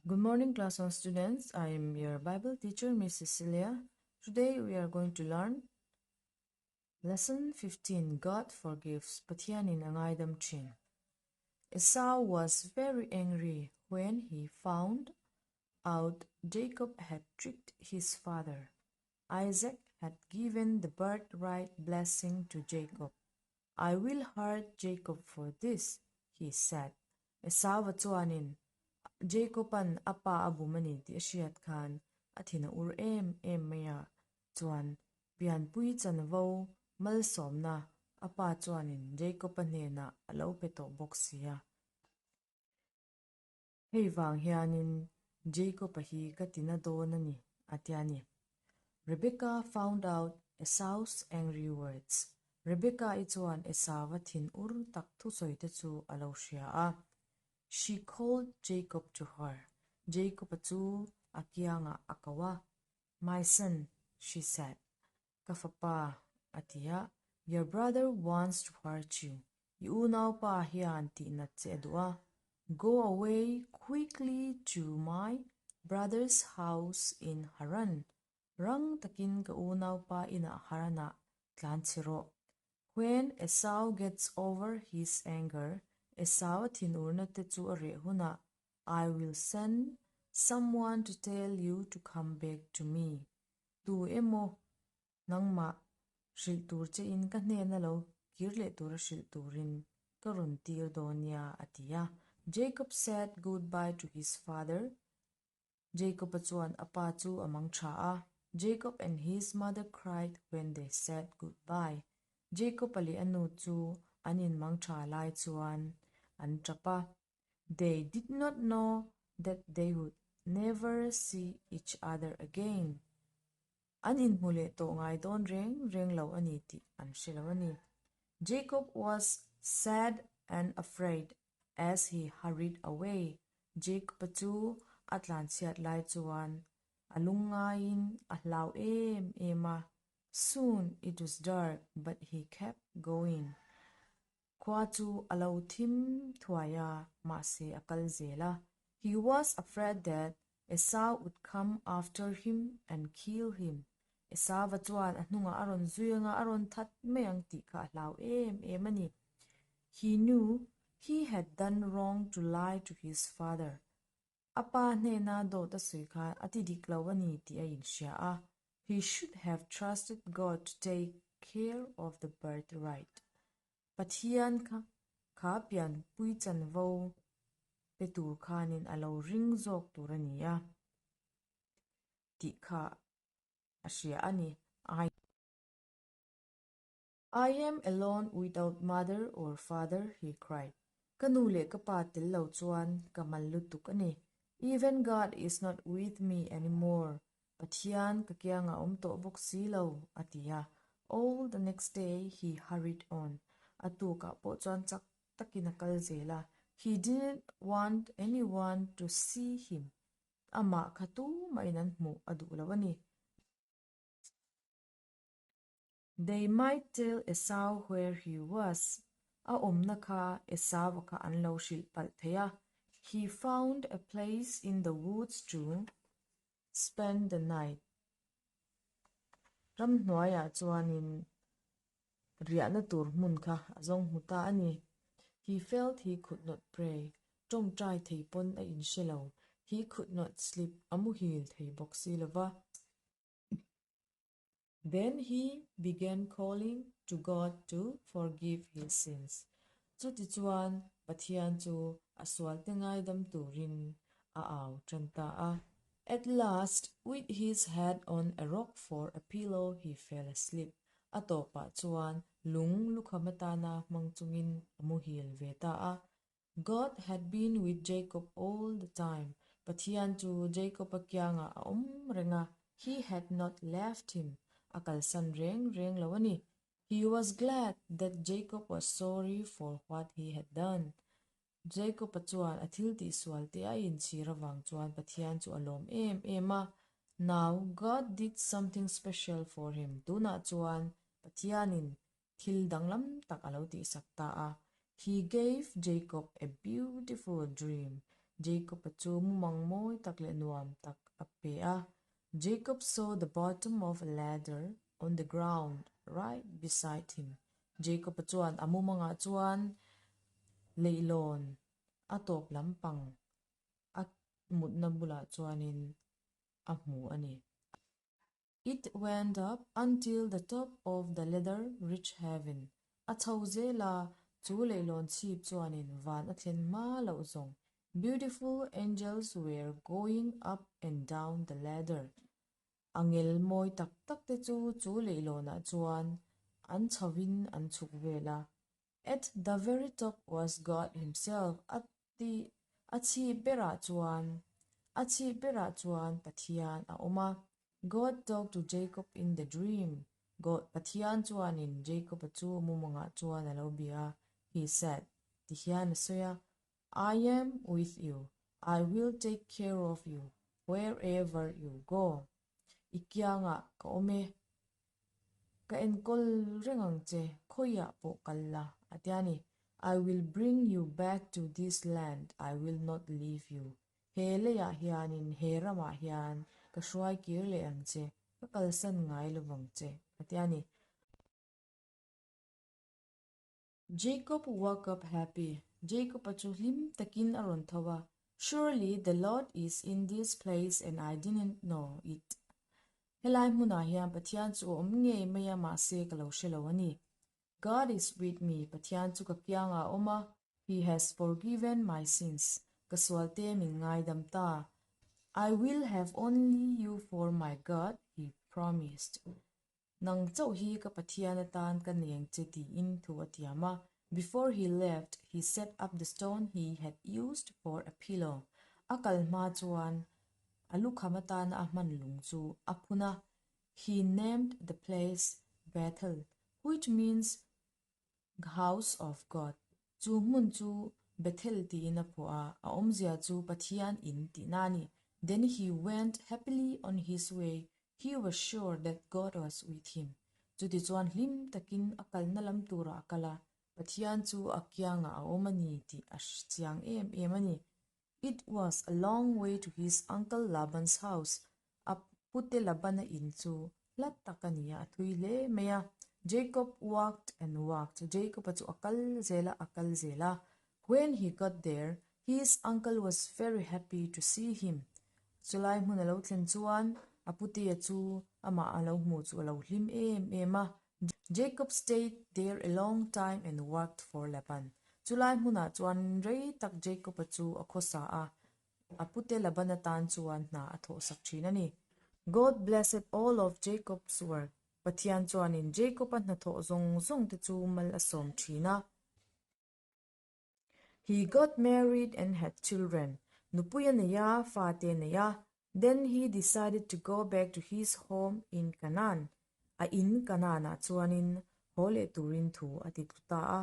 Good morning class 1 students. I am your Bible teacher Miss Cecilia. Today we are going to learn lesson 15 God forgives Pathianin a ngaidam thin. Esau was very angry when he found out Jacob had tricked his father. Isaac had given the birthright blessing to Jacob. I will hurt Jacob for this, he said. Esauva chuanin Jacob-a'n a pa a bum a ni tih a hriat khan a thin a ur em em mai a, chuan pianpui chanvo malsawmna a pa chuanin Jacob-a hnenah a lo pe tawh bawk si a. Hei vang hianin Jacob-a hi ka tina dawn a ni, a ti a ni. Rebekah found out Esau's angry words. Rebekah-i chuan Esau-a thin ur tak thusawi te chu a lo hria a. She called Jacob to her. Jacob-a chu a kiangah a ko a. My son, she said. Ka fapa, a ti a. Your brother wants to hurt you. I unaupa hian tihnat che a duh a. Go away quickly to my brother's house in Haran. Rang takin ka unaupa inah Haranah tlan chhe rawh. When Esau gets over his anger, Esau a thinurna te chu a reh hunah, I will send someone to tell you to come back to me. Tu emaw nangmah hrilh tur che in ka hnena lo kir leh tura hrilh turin ka rawn tir dawn nia, a ti a. Jacob said goodbye to his father. Jacob-a chuan a pa chu a mang tha a. Jacob and his mother cried when they said goodbye. Jacob-a leh a nu chu an inmang tha lai chuan an tap a. They did not know that they would never see each other again. An inhmu leh tawh ngai dawn reng reng lo a ni tih an hre lo a ni. Jacob was sad and afraid as he hurried away. Jacob-a chu a tlanchhiat lai chuan a lungngaiin a hlau em em a. Soon it was dark but he kept going. Khua chu a lo thim thuai a, mahse a kal zel a. He was afraid that Esau would come after him and kill him. Esauva chuan a hnungah a rawn zui anga a rawn that mai ang tih kha a hlau em em a ni. He knew he had done wrong to lie to his father. A pa hnena dawt a sawi khan a ti dik lo a ni tih a inhria a, he should have trusted God to take care of the birthright. Pathian kha kha pianpui chanvo pe tur khanin a lo ring zawk tur a ni a tih kha a hria a ni. I. I am alone without mother or father, he cried. Ka nu leh ka pa tel lo chuan ka mal lutuk a ni. Even God is not with me anymore. Pathian ka kiangah awm tawh bawk si lo, a ti a. All the next day he hurried on. A tukah pawh chuan chak takin a kal zel a. He didn't want anyone to see him. Amah kha tumahin an hmuh a duh lo a ni. They might tell Esau where he was, a awmna kha Esau-a kha an lo hrilh palh thei a. He found a place in the woods to spend the night. Ramhnuaiah chuanin riahna tur hmun kha a zawng hmu ta a ni. He felt he could not pray, tawngtai thei pawn a inhre lo. He could not sleep, a muhil thei bawk si lova. Then he began calling to God to forgive his sins. Chutichuan, Pathian chu a sualte ngaidam turin a au tan ta a. At last, with his head on a rock for a pillow, he fell asleep. A tawpah chuan lung lukham atana hmang chungin a muhil ve ta a. God had been with Jacob all the time, Pathian chu Jacob-a kiangah a awm reng a, he had not left him, a kalsan reng reng lo a ni. He was glad that Jacob was sorry for what he had done. Jacob-a chuan a thil tihsual te a inchhir avang chuan Pathian chu a lawm em em a. Now God did something special for him, tunah chuan Pathianin Thil danglam tak a lo tihsak ta a. He gave Jacob a beautiful dream. Jacob-a chu mumang mawi tak leh nuam tak a pe a. Jacob saw the bottom of a ladder on the ground right beside him. Jacob-a chuan a mumangah chuan leihlawn a tawp lampang a mutna bulah chuanin a hmu a ni. It went up until the top of the ladder reached heaven. A chho zel a, chu leihlawn chhip chuanin van a thlen hma loh zawng. Beautiful angels were going up and down the ladder. Angel mawi tak tak te chu chu leihlawnah chuan an chhovin an chhuk vel a. At the very top was God himself, a ti a chhip berah chuan a chhip berah chuan Pathian a awm a. God talked to Jacob in the dream, God Pathian chuanin Jacob-a chu mumangah chuan a lo bia a, he said, ti hian a sawi a, I am with you, I will take care of you wherever you go. I kiangah ka awm e. Ka enkawl reng ang che, khawiah pawh kal la, a ti a ni. I will bring you back to this land, I will not leave you. He leiah hianin, he ramah hian ka hruai kir leh ang che, ka kalsan ngai lovang che, a ti a ni. Jacob woke up happy, Jacob-a chu hlim takin a rawn tho a, Surely the Lord is in this place and I didn't know it. Helai hmunah hian Pathian chu a awm ngei mai a mahse ka lo hre lo a ni. God is with me, Pathian chu ka kiangah a awm a, He has forgiven my sins, ka sualte min ngaidam ta. I will have only you for my God, he promised. Nang chauh hi ka Pathian atan ka nei ang che tiin thu a tiam a. Before he left, he set up the stone he had used for a pillow. A kal hma chuan a lukham atana a hman lung chu a phun a. He named the place Bethel, which means House of God. Chu hmun chu Bethel tiin a phuah a, a awmzia chu Pathian in tihna a ni. Then he went happily on his way, he was sure that God was with him. Chutichuan hlim takin a kalna lam turah a kal a, Pathian chu a kiangah a awm a ni tih a hre chiang em em a ni. It was a long way to his uncle Laban's house, A pute Labana in chu hla tak a ni a, a thui hle mai a. Jacob walked and walked, Jacob-a chu a kal zel a, a kal zel a. When he got there, his uncle was very happy to see him. Chulai hmun a lo thlen chuan a putea chu amah a lo hmuh chu a lo hlim em em a. Jacob stayed there a long time and worked for Laban. Chulai hmunah chuan rei tak Jacob-a chu a khawsa a, A pute Laban atan chuan hna a thawhsak thin a ni. God blessed all of Jacob's work, Pathian chuanin Jacob-a hnathawh zawng zawng te chu mal a sawm thin a. He got married and had children, nupui a nei a, fate a nei a. Then he decided to go back to his home in Canaan, a in Canaan-ah chuanin haw leh turin thu a ti tlu ta a.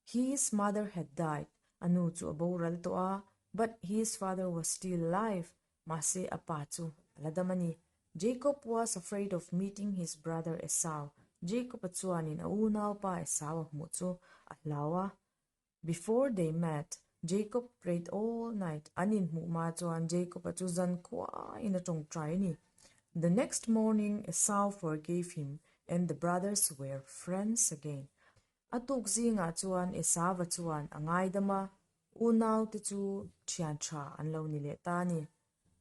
His mother had died, a nu chu a boral tawh a, but his father was still alive, mahse a pa chu a la dam a ni. Jacob was afraid of meeting his brother Esau, Jacob-a chuanin a unaupa Esau a hmuh chu a hlau a. Before they met, Jacob prayed all night, an inhmuh hma chuan Jacob-a chu zan khuaiin a tawngtai a ni. The next morning Esau forgave him and the brothers were friends again. A tuk zingah chuan Esau-a chuan a ngaidam a, unaute chu thian tha an lo ni leh ta a ni.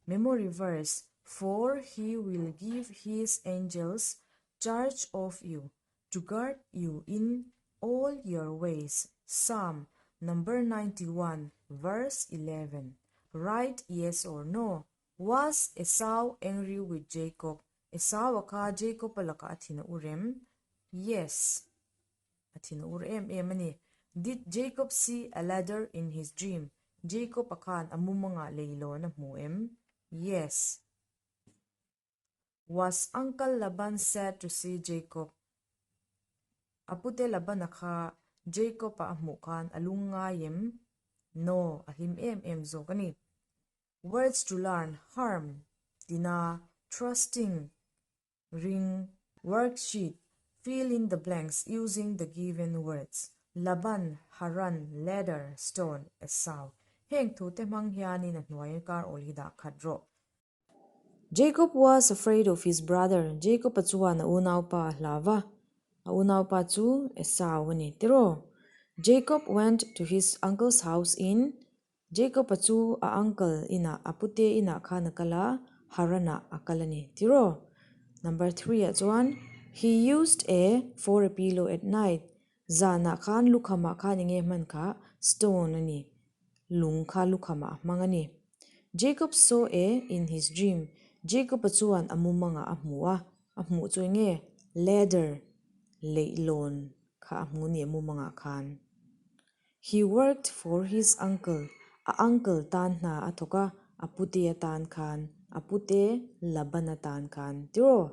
Memory verse, For he will give his angels charge of you, to guard you in all your ways, Psalm number 91 verse 11. Write yes or no. Was Esau angry with Jacob? Esau-a kha Jacob-a lakah a thin a ur em? Yes. A thin a ur em em a ni. Did Jacob see a ladder in his dream? Jacob-a khan a mumangah leilawn a hmu em? Yes. Was Uncle Laban sad to see Jacob? A pute Labana kha Jacob-a a hmuh khan a lung ngai em? No, a hlim em em zawk a ni. Words to learn, harm, tina, trusting, ring, Worksheet, Fill in the blanks using the given words, Laban, Haran, ladder, stone, Esau. Heng thute hmang hianin a hnuai kar awl hi dah khat rawh. Jacob was afraid of his brother, Jacob-a chuan a unaupa a hlau va, a unaupa chu Esau a ni tiraw. Jacob went to his uncle's house in, Jacob-a chu a uncle inah, a pute inah khan a kal a, Haran-ah a kal a ni tiraw. Number three-ah chuan, He used a for a pillow at night, Zanah khan lukhamah khan enge hman kha stone a ni, lung kha lukhamah a hmang a ni. Jacob saw a in his dream, Jacob-a chuan a mumangah a hmu a, a hmuh chu enge ladder, leihlawn kha a hmu ni a mumangah khan. He worked for his uncle, a uncle tan hna a thawk a, a pute atan khan, a pute Laban atan khan tiraw.